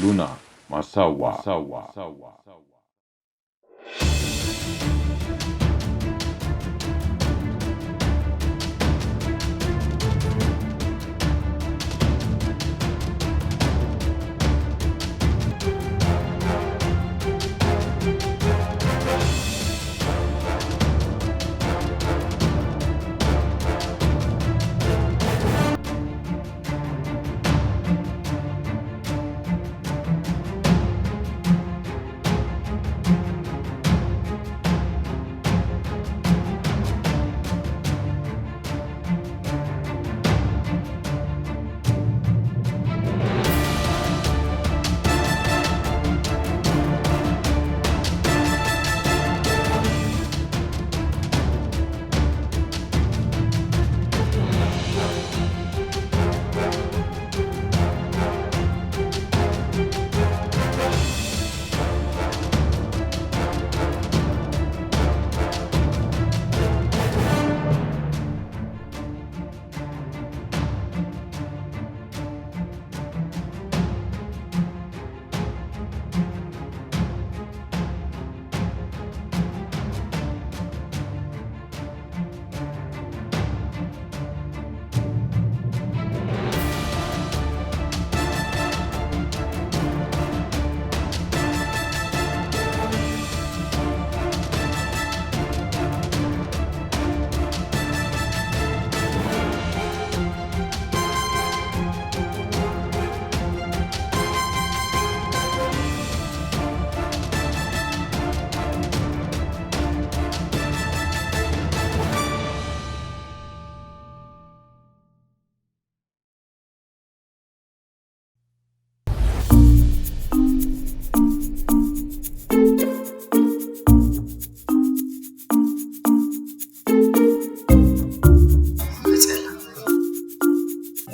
ሉና ማሳዋ።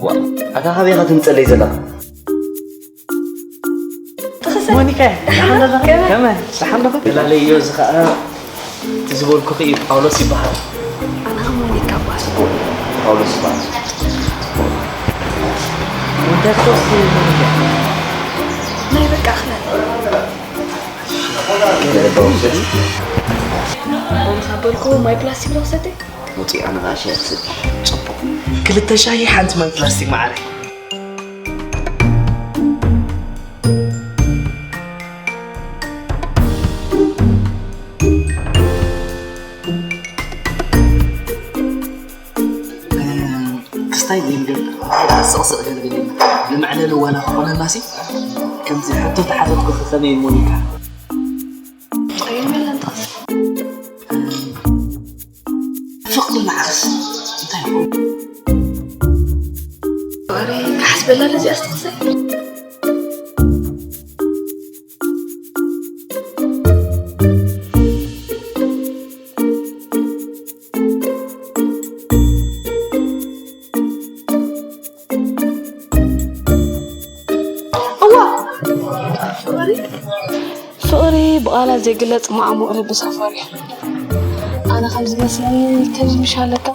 ዋ፣ ኣታ ካበይ ኢኻ ትምጸለይ ዘለኻ? ሞኒካ፣ ደሓን ዶ? ከመይ? ከመይ? ደሓን ዶ? ገላለዮ፣ እዚ ኸኣ እቲ ዝበልኩኺ እዩ፣ ጳውሎስ ይበሃል። ኣነ ኸኣ ሞኒካ እበሃል። ጳውሎስ ይበሃል። እንታይ ክትወስዲ ሞኒካ? ናይ በቃ ክላል። ገለ ዶ ውሰዲ? ከምዚ በልኩ፣ ማይ ፕላስቲክ ዶ ክሰቲ? ውፅኢ፣ ኣነ ኸኣ ሻሂ ክሰቲ። ጽቡቕ። ክልተ ሻሂ፣ ሓንቲ ማይ ፕላስቲክ፣ መዓረይ። ክስታይ ዘይንገብር፣ ስቕስቕ ገለ ገለ ኢልና ንመዕለሊ ዋላ ክኾነናሲ፣ ከምዚ ሕቶ ተሓተትኩኺ ከመይ ሞኒካ? ፍቕሪ ንዓኽስ እንታይ ይኸውን? ኣረ፣ ክሓስበላ ለዚኣ ስትኽሰይ። እዋ! ፍቕሪ፣ ፍቕሪ ብቓላት ዘይግለጽ ማዕሙቕ ልቢ ሰፋሪ እዩ። ኣነ ከም ዝመስለኒ ከምዚ ምሽ ኣለካ።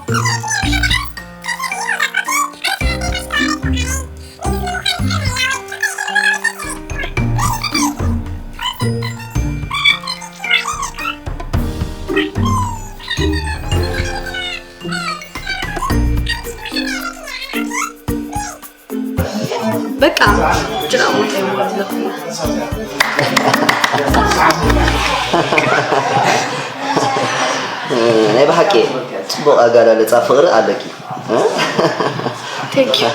በቃ ጭቃ ሞተ ይሞት ለኹ። ናይ ብሓቂ ጽቡቕ ኣጋላልጻ ፍቕሪ ኣለኪ። Thank you።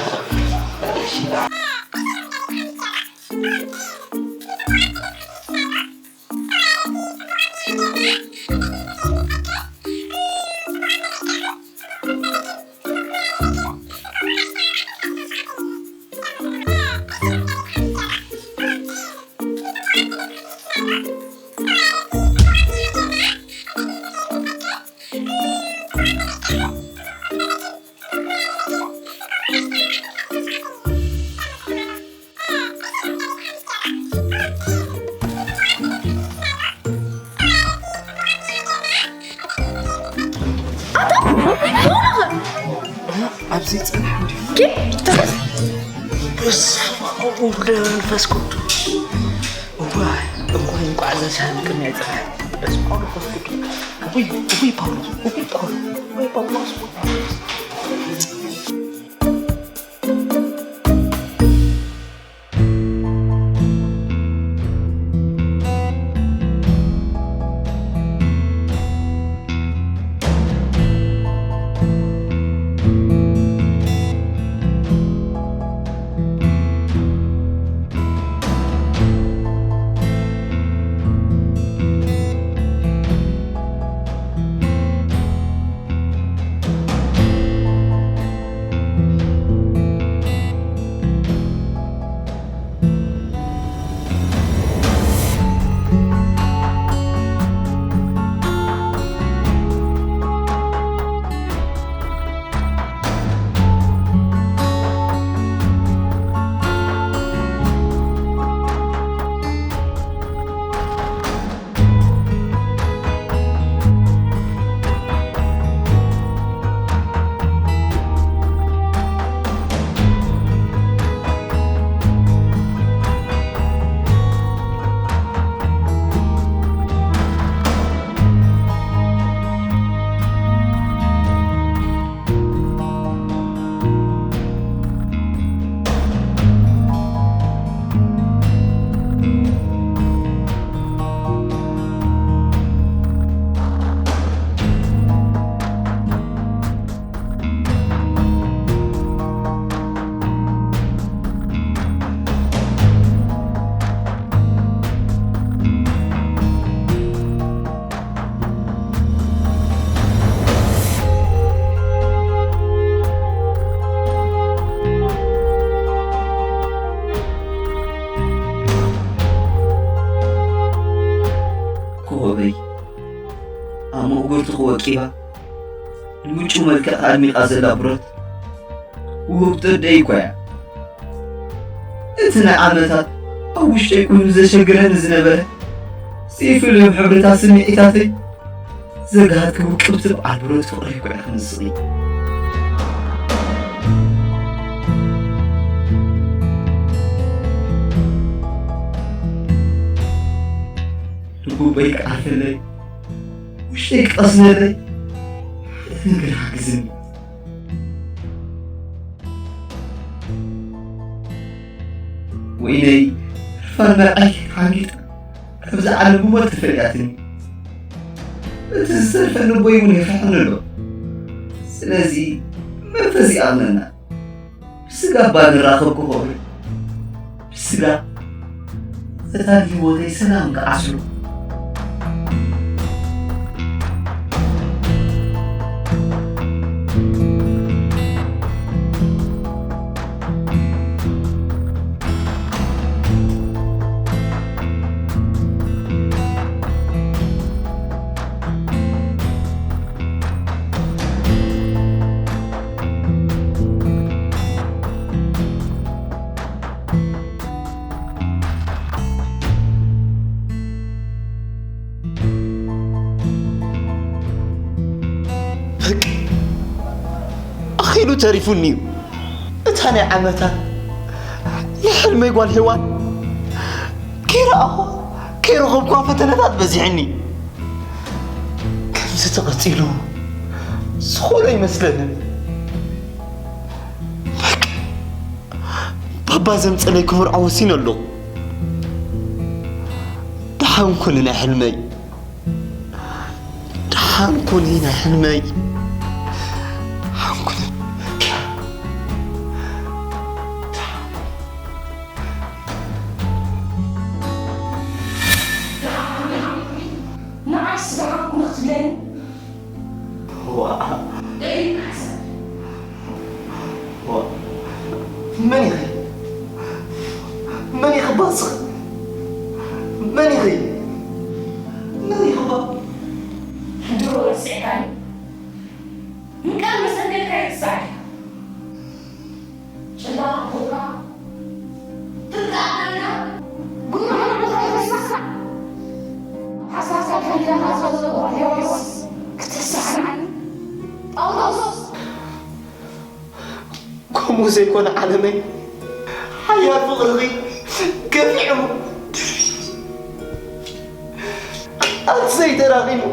ኣብዚ ጽንሕ እንዲሁ። ኪድ፣ ተረፍ። በስመ አብ ወወልድ ወመንፈስ ቅዱስ። እዋይ፣ እዋይ፣ እንቋዕ ዘሳልክና ይጽናሕ። በስመ አብ ወመንፈስ ቅዱስ። እውይ፣ እውይ፣ ጳውሎስ፣ እውይ፣ ጳውሎስ፣ እውይ፣ ጳውሎስ፣ እውይ፣ ጳውሎስ። ኮበይ ኣብ መእጉርትኹ ወቂባ፣ ንምጩ መልክዕ ኣድሚቓ ዘላ ብረት፣ ውህብቶ ደይ እኳ እያ። እቲ ናይ ዓመታት ኣብ ውሽጠይ ኮይኑ ዘሸግረኒ ዝነበረ፣ ዘይፍለዮም ሕብርታት ስምዒታተይ ዘግሃድኪ ውቅብቲ በዓል ብረት ፍቕሪ እኳ ኢኺ ንስኺ። ልቡበይ ክዓርፈለይ፣ ውሽጠይ ክቐስነለይ፣ ሓደ ነገር ሓግዝኒ። ወይነይ፣ ህርፋን መርዓይ ሓንጊጣ ካብዛ ዓለም ብሞት ተፈሊያትኒ። እቲ ዝተርፈ ልቦይ እውን ይፍርሐኒ ኣሎ። ስለዚ መንፈስ ይኣምነና። ብስጋ እባ ንራኸብ ክኾኑ፣ ብስጋ ፈታሊ ህይወተይ ሰላም ክዓስሉ። በቃ፣ ኣኺሉ ተሪፉኒ እዩ። እታ ናይ ዓመታት ናይ ሕልመይ ጓል ሄዋን ከይረኣኹ ከይረኸብኩዋ ፈተነታት በዚሕኒ። ከምዚ ተቐጺሉ ዝኾነ ኣይመስለንን። በቃ፣ ባባ ዘምጸለይ ክምርዖ ወሲነ ኣለኹ። ደሓን ኩኒ ናይ ሕልመይ። ደሓን ኩኒ ናይ ሕልመይ። ደሓን ኩኒ። ንዓይስ ደሓን ኩኒ ክትብለኒ? ዋእ። ደጊምካ ሕሰብ። ዋእ። መን ኢኺ? መን ኢኺ እባ ንስኺ? መን ኢኺ? መን ኢኺ እባ? ድሮ ረሲዕካኒ? ምቃል መሰንገድካ ይርሳዕ። ጭላ ኣቦካ ትምጣ ኣቦካ ጉሩሕ ኣቦካ ይረሳዕ። ሓሳብ ሳልካ ኢላኻ ዝፈለጥኩ ሄዋንስ ክትረስዓኒ? ጳውሎስ! ዘይኮነ ዓለመይ ሓያል ፍቕርኺ ገፊዑ ቃል ዘይተራኺቡ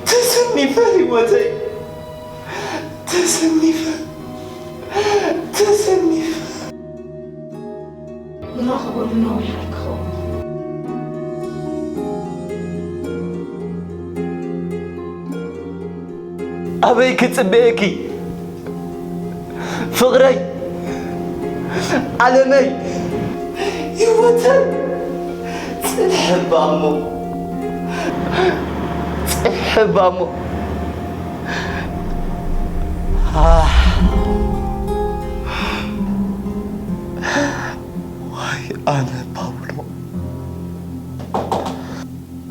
ተሰኒፈ ህይወተይ ተሰኒፈ ተሰኒፈ ንራኸበሉ ነዊሕ ኣይክኸውን። ኣበይ ክጽበየኪ ፍቕረይ ዓለመይ ህይወተይ ጽንሕባሞ ጽንሕባሞ ዋይ ኣነ ፓውሎ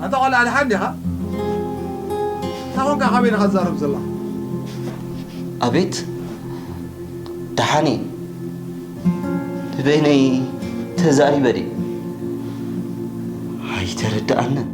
ኣንታ ቆልዓ ድሓን ዲኻ? እንታይ ኾንካ ካበይ ኢኻ ትዛረብ ዘለኻ? ኣቤት ደሓን እየ ንበይነይ ተዛሪበ ድየ ኣይተረድኣንን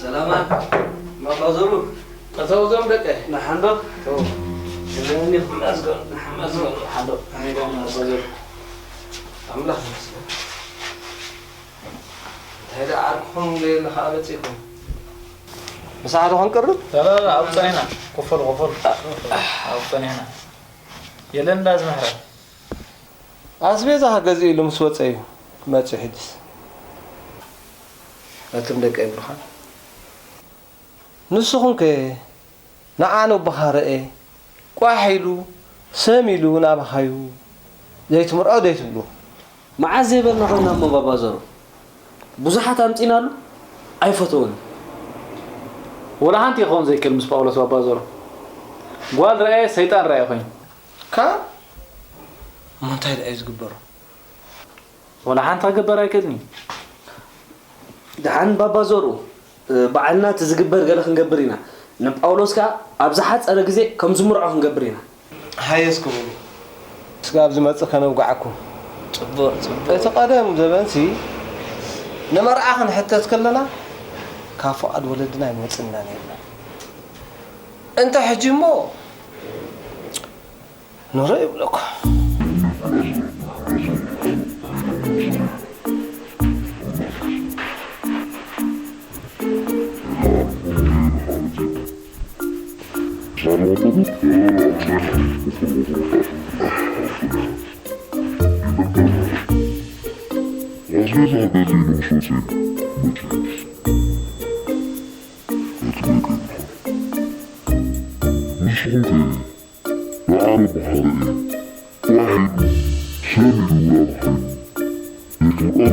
ሰላማት ማባዘሩ እተውዞም ደቀ ንሓንዶ ሽለኒ ክማዝገር ንሓማዝገር ሓንዶ ኣይዳ ማባዘሩ ኣምላኽ ይመስገን እንታይ ደኣ ዓርክኹም ገይርኒ ከዓ መፂእኩም ምሳሕ ዶ ክንቅርብ ኣብፀኒና ኮፈል ኮፈል ኣብፀኒና የለን ዳዝ ምሕረት ኣስቤዛ ክገዝእ ኢሉ ምስ ወፀ እዩ ክመፅእ ሕጅስ ኣቱም ደቂ ኣይብሉኻን ንስኹም ከ ንዓ ነቦኻ ረኤ ቋሕ ኢሉ ሰም ኢሉ ናባኻዩ ዘይትምርዖ ዘይትብሉ መዓዝ ዘይበልና ኮይና እሞ ባባ ዘሩ ብዙሓት ኣምፂናሉ ኣይፈተውን ወላ ሓንቲ ክኸውን ዘይክእል ምስ ጳውሎስ ባባ ዘሩ ጓል ረኣየ ሰይጣን ረኣየ ኮይኑ ካብ እሞ እንታይ ደኣ እዩ ዝግበሮ ወላ ሓንቲ ክግበር ኣይክእልን እዩ ደሓን ባባ ዘሩ ባዕልና እቲ ዝግበር ገለ ክንገብር ኢና ንጳውሎስ ከኣ ኣብ ዝሓፀረ ግዜ ከም ዝምርዖ ክንገብር ኢና ሃየስ ክብሉ ስጋብ ዝመጽእ ከነውግዓኩም ጽቡቕ ጽቡቕ እቲ ቀደም ዘበንሲ ንመርዓ ክንሕተት ከለና ካብ ፍቓድ ወለድና ኣይመጽእና ነይርና እንተ ሕጂ እሞ ኑረ ይብለኩም እንተ ደኣ በዓሉ ብሓደ እዩ። ዋሒዱ ሰሊሉ ናብ ሓይሉ ዘይትውቃ ዘይትውቃ።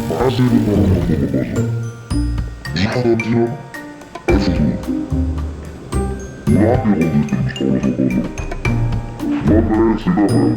መዓስ ዘይነበረ ዘሎ ባዞ። ብዙሓት ኣምጺእና ኣይፈትዎን። ውላድ ይኹን ዘይትብል ዝጠቕሎ ባዞ። ሽማግለ ስጋ ባዞ።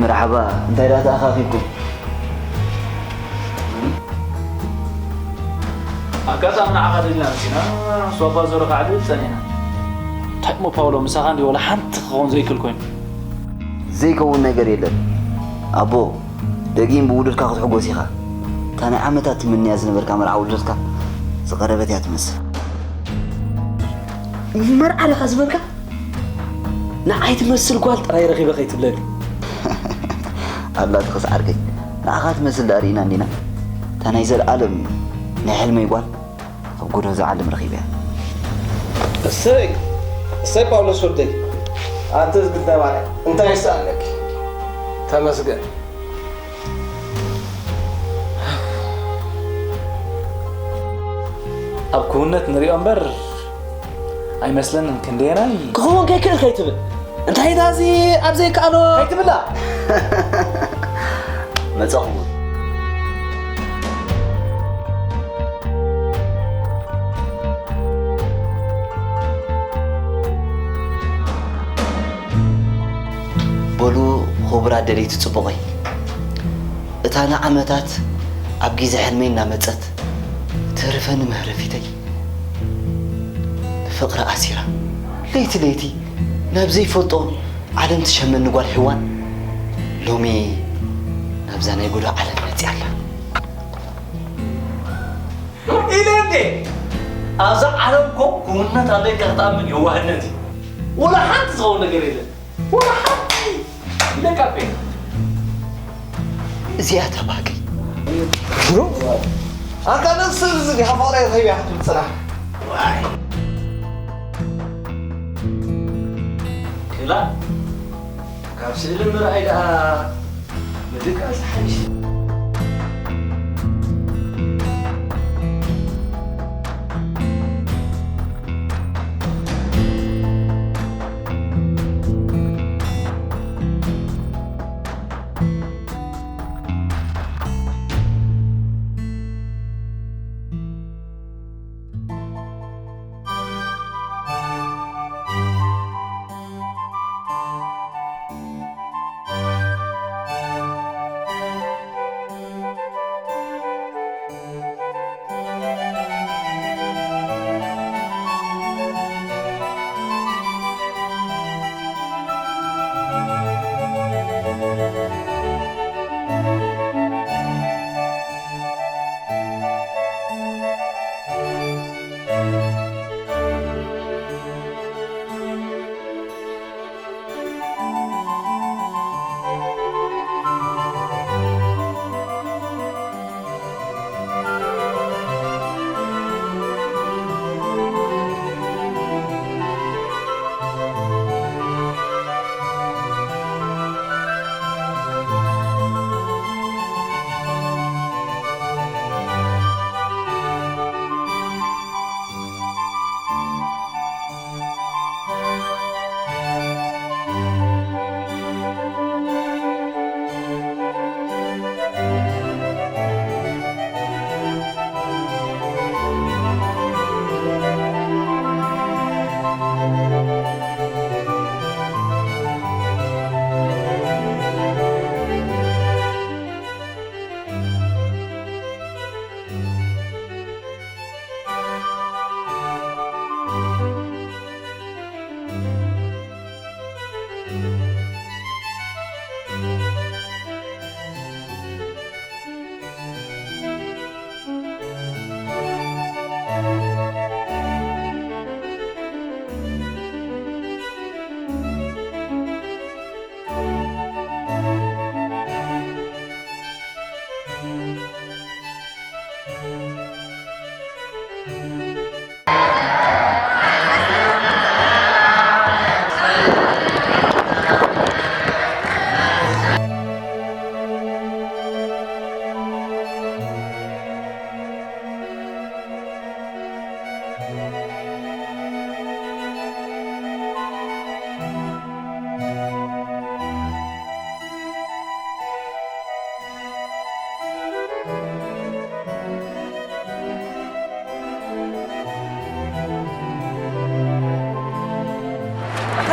መርሓባ፣ እንታይ ደኣ ተኣኻኺብኩም? ኣጋጣሚ ንዓኻ ደሊና መጺና፣ ሶፋ ዞሮ ከዓልል ጸኒሕና። እንታይ እሞ ፓውሎ፣ ምሳኻ እንዲ ወላ ሓንቲ ክኸውን ዘይክእል ኮይኑ? ዘይከውን ነገር የለን። ኣቦ፣ ደጊም ብውሉድካ ክትሕጎስ ኢኻ። እታ ናይ ዓመታት ትምንያ ዝነበርካ መርዓ ውሉድካ ዝቐረበት እያ ትመስል። መርዓ ዲኻ ዝበልካ? ንዓይ ትመስል ጓል ጥራይ ረኺበ ከይትብለኒ። ኣላ ትኽስ ዓርከይ፣ ንዓኻ ትመስል ደኣ ርኢና እንዲና። እታ ናይ ዘለኣለም ናይ ሕልመይ ጓል ኣብ ጎዶ ዝዓለም ረኺበያ። እሰይ፣ እሰይ ጳውሎስ ወደይ፣ ኣንተ ዝግዳ ባርያ፣ እንታይ ይስኣነኪ? ተመስገን። ኣብ ክውነት ንሪኦ እምበር ኣይመስለንን ክንደየናይ ክኸውን ከይክእል ከይትብል። እንታይ እታ እዚ ኣብ ዘይከኣሎ ከይትብላ። መጻኹ። በሉ፣ ክቡራት ደለይቲ ጽቡቐይ፣ እታ ንዓመታት ኣብ ግዜ ሕልመይ እናመጸት ተርፈኒ መህረፊተይ፣ ብፍቕሪ ኣሲራ፣ ለይቲ ለይቲ ናብ ዘይፈልጦ ዓለም ትሸመኒ ጓል ሄዋን፣ ሎሚ ናብዛ ናይ ጎዶ ዓለም መጺኣ ኣላ። ኢለ እንዴ? ኣብዛ ዓለም እኮ ክውንነት ኣሎ ኢልካ ክትኣምን የዋህነት እዩ። ወላ ሓንቲ ዝኸውን ነገር የለን። ወላ ሓንቲ! ኢለካ እኮ እየ። እዚኣ ተባቂ። ኣታ ነዚ ሰብ እዚ ዲኻ ፍቕረይ ረኺበያ ክትብል ጽናሕ። ዋይ። ክላ ካብ ስእሊ ምርኣይ ደኣ ምድቃስ ሓይሽ።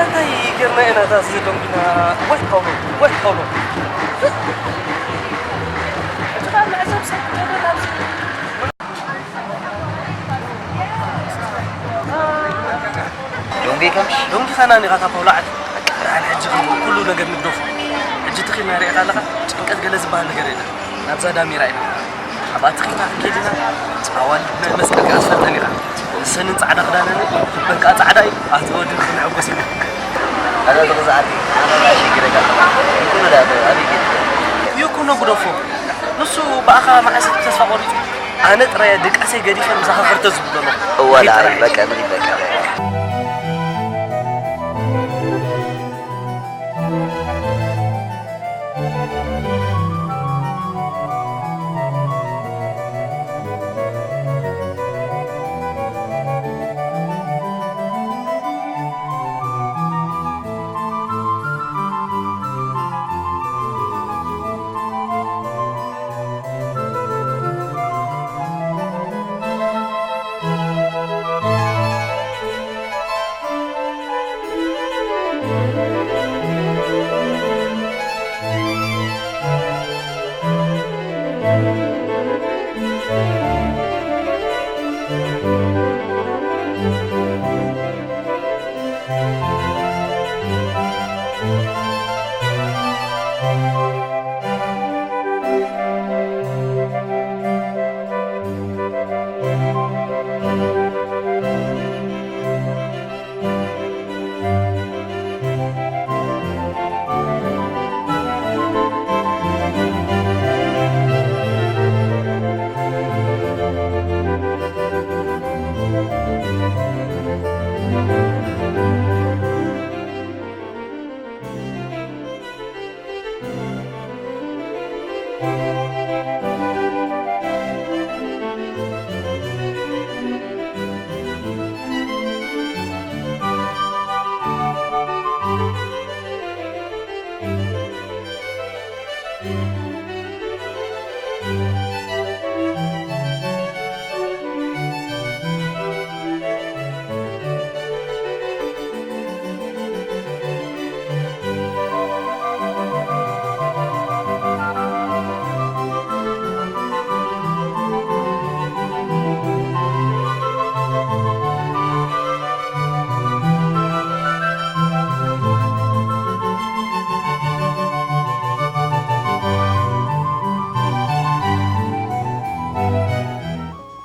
እንታይ ጌርና ኢና እታ ደንጉና? ወይ ሃውሎ፣ ወይ ሃውሎ። ዶንጌ ከምሽ? ዶንጌ ኸና ኒኻ ካብ ላዕሊ። ብርሃን ሕጂ ኸም ኩሉ ነገር ንግደፎ። ሕጂ ትኺልና ርኢኻ ኣለኻ? ጭንቀት ገለ ዝበሃል ነገር የለን። ናብዛ ዳሜራ ኢና። ኣብኣ ትኺልና ክንከይድ ኢና። ኣዋልድ ናይ መስቀል ከኣ ትፈልጠን ኢኻ። ንሰንን ጻዕዳ ክዳነንን ልበን ከኣ ጻዕዳ እዩ። ኣቲ ወዲ ክንሕጎስ ኢና። ኣነ ዝግዛኣኒ፣ ኣነ ናይ ሽግረካ። ይኩኖ ዳ፣ ኣበይ ጌርካ? ይኩኖ ግደፎ። ንሱ ብኣኻ መዓስ ተስፋ ቆሪጹ? ኣነ ጥራይ ድቃሰይ ገዲፈ ምሳኻ ክርተ ዝብሎ ኣለኹ። እወ፣ ዳኣ፣ ጥራይ። በቃ፣ ንኺድ፣ በቃ።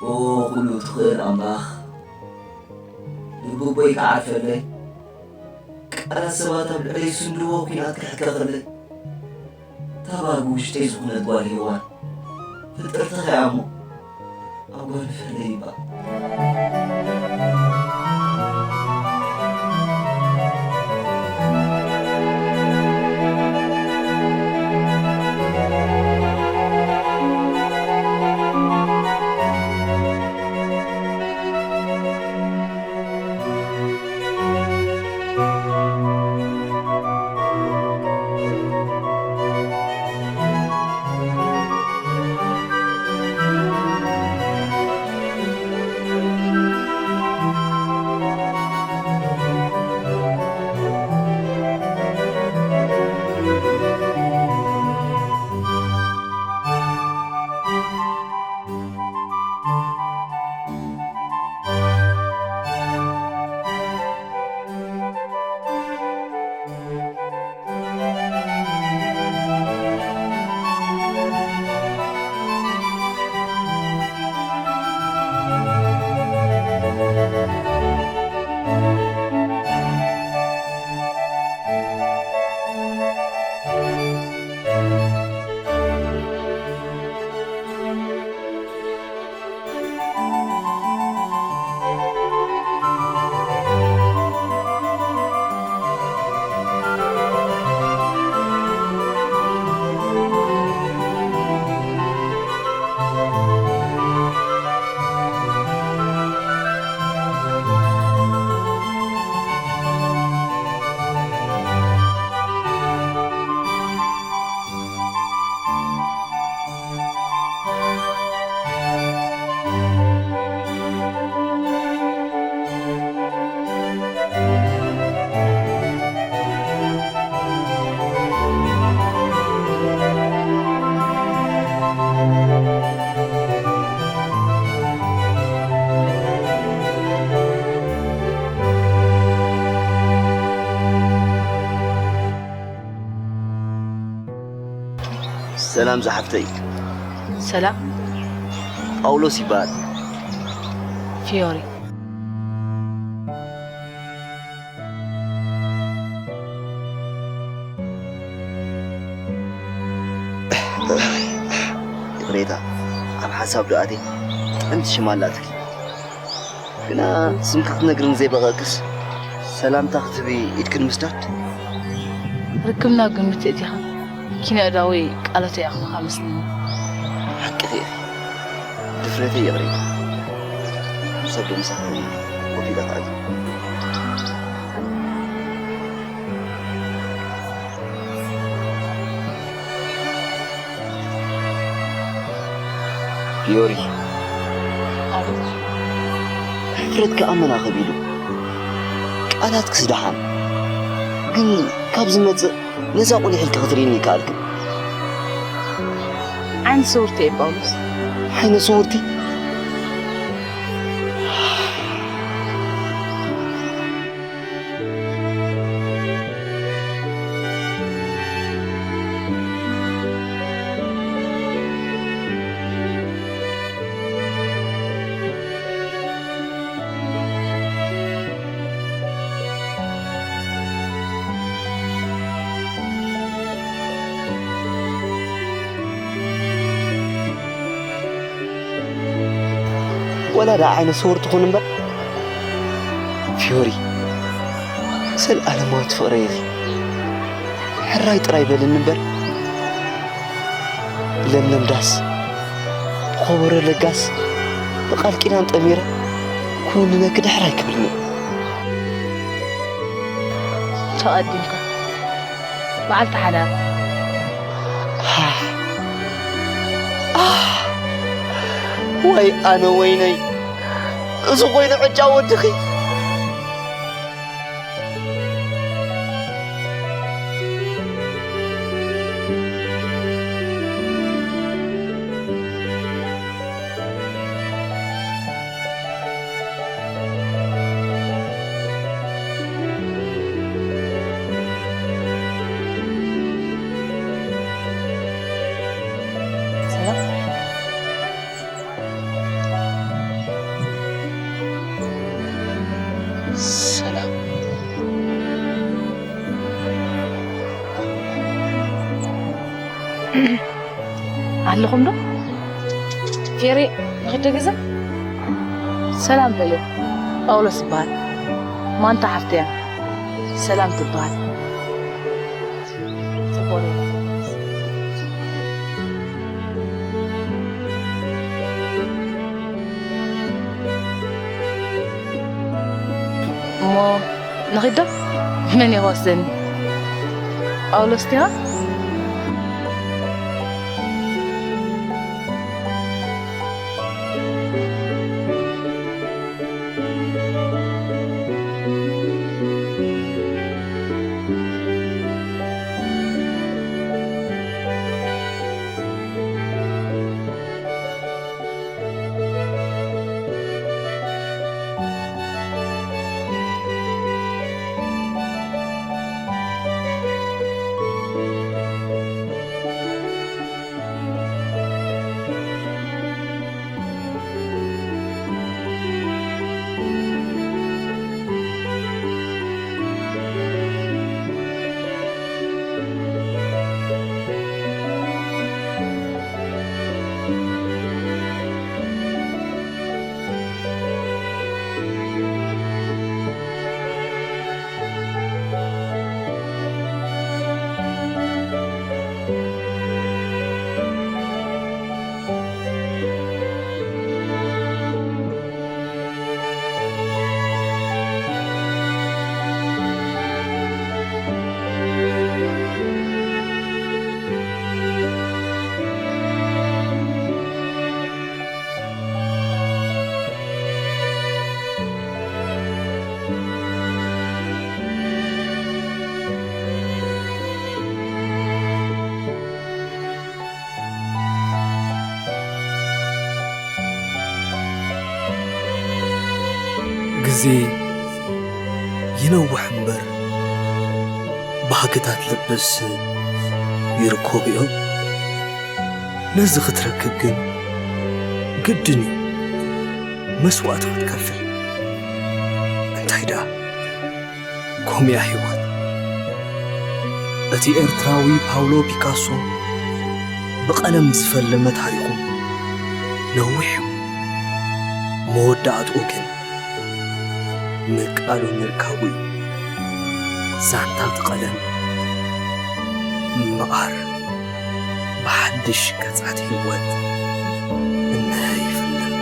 ኦ ኩሉ ትኽእል ኣምላኽ፣ ልብቦይ ክዓርፈለይ፣ ቃላት ሰባት ኣብ ልዕለይ ዝስንድዎ ኲናት ክሕከኸለይ፣ እታ ባር ብውሽጠይ ዝኾነት ጓል ሄዋን፣ ፍጥርትኻ እያ እሞ፣ ኣብ ጓል ፈለይ እባ። ሰላም ዝሓፍተይ። ሰላም። ጳውሎስ ይበሃል። ፊዮሪ። ይቕሬታ፣ ኣብ ሓሳብ ዶ ኣትየ? ጥዕምቲ ሽም ኣላትኪ። ግና ስምኪ ክትነግርኒ ዘይበቐቅስ፣ ሰላምታ ክትህቢ ኢድኪ ንምስዳድ። ርክብና ኣብ ግምት የእቲኻ፣ ኪነ ኣእዳወይ ቃላተይ ኣኽብኻ መስለኒ። ሓቅኺ ኢኺ። ድፍረተይ ይቕሬታ። ሰብ ዶ ምሳኺ ኮፍ ኢለ ክዕልል? ፊዮሪ፣ ሕፍረት ከኣ መናኸብ ኢሉ። ቃላት ክስደሓን። ግን ካብ ዝመጽእ ነዛ ቁሊሕ ኢልኪ ክትርእይኒ ይከኣልክን። ዓይነ ስውርቲ እየ ጳውሎስ። ዓይነ ስውርቲ? ወላ ደኣ ዓይነ ስውር ትኹን እምበር፣ ፊዮሪ፣ ዘልኣለማዊት ፍቕረይ ኢኺ። ሕራይ ጥራይ በልኒ እምበር፣ ብለምለም ዳስ፣ ብኸበሮ ለጋስ፣ ብቃል ኪዳን ጠሚረ ክውንነኪ ድሕር ኣይክብልን'የ። ተቐዲምካ። በዓልቲ ሓዳር። ኣህ! ኣህ! ዋይ ኣነ ወይነይ! እዚ ኮይኑ ዕጫ ወድኺ። ሰላም። ሰላም። ኣለኹም ዶ? ፌሬ፣ ንኽደ ገዛ? ሰላም በልዮ። ጳውሎስ ይበሃል። ማንታ ሓፍተያ ሰላም ትበሃል። ጽቡቕ ኔሩ። እሞ ንኺድ ዶ? መን እዩ ክወስደኒ? ጳውሎስ ዲኻ? ግዜ ይነውሕ እምበር፣ ባህግታት ልብስ ይርከቡ እዮም። ነዚ ክትረክብ ግን ግድን እዩ መስዋእቲ ክትከፍል። እንታይ ደኣ፣ ከምኡ እያ ህይወት። እቲ ኤርትራዊ ፓውሎ ፒካሶ ብቐለም ዝፈለመ ታሪኹ ነዊሕ እዩ። መወዳእትኡ ግን ምቃሉ ምርካቡ እዩ። ዛንታ እቲ ቀለም መዓር ብሓድሽ ገጻት ህይወት እነሀ ይፍለም።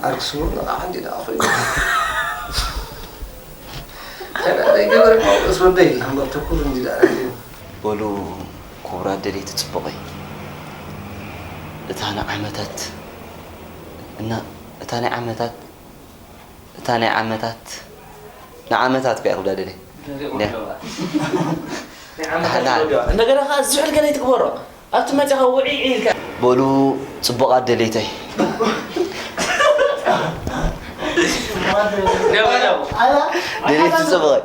ኣርክሱ ንቓሕ እንዲ ደኣ ኮይኑ። ከዳ ዘይገበረ ጳውሎስ ወደይ፣ እምበር ትኩር እንዲ ደኣ ኮይኑ። በሉ ክቡራት ደለይቲ ጽቡቐይ፣ እታ ንዓመታት እና እታ ናይ ዓመታት እታ ናይ ዓመታት ንዓመታት እኮ እያ ክብላ ደለየ። እንዲያ። ናይ ዓመታት ሓላ። ወዲዋ። እንደገና ከኣ ዝሑል ገለ ይትግበሮ። ኣብቲ መጺኻ ውዒ ኢልካ። በሉ ጽቡቓት ደለይተይ። ደው፣ ደው። ደለይቲ ጽቡቐይ።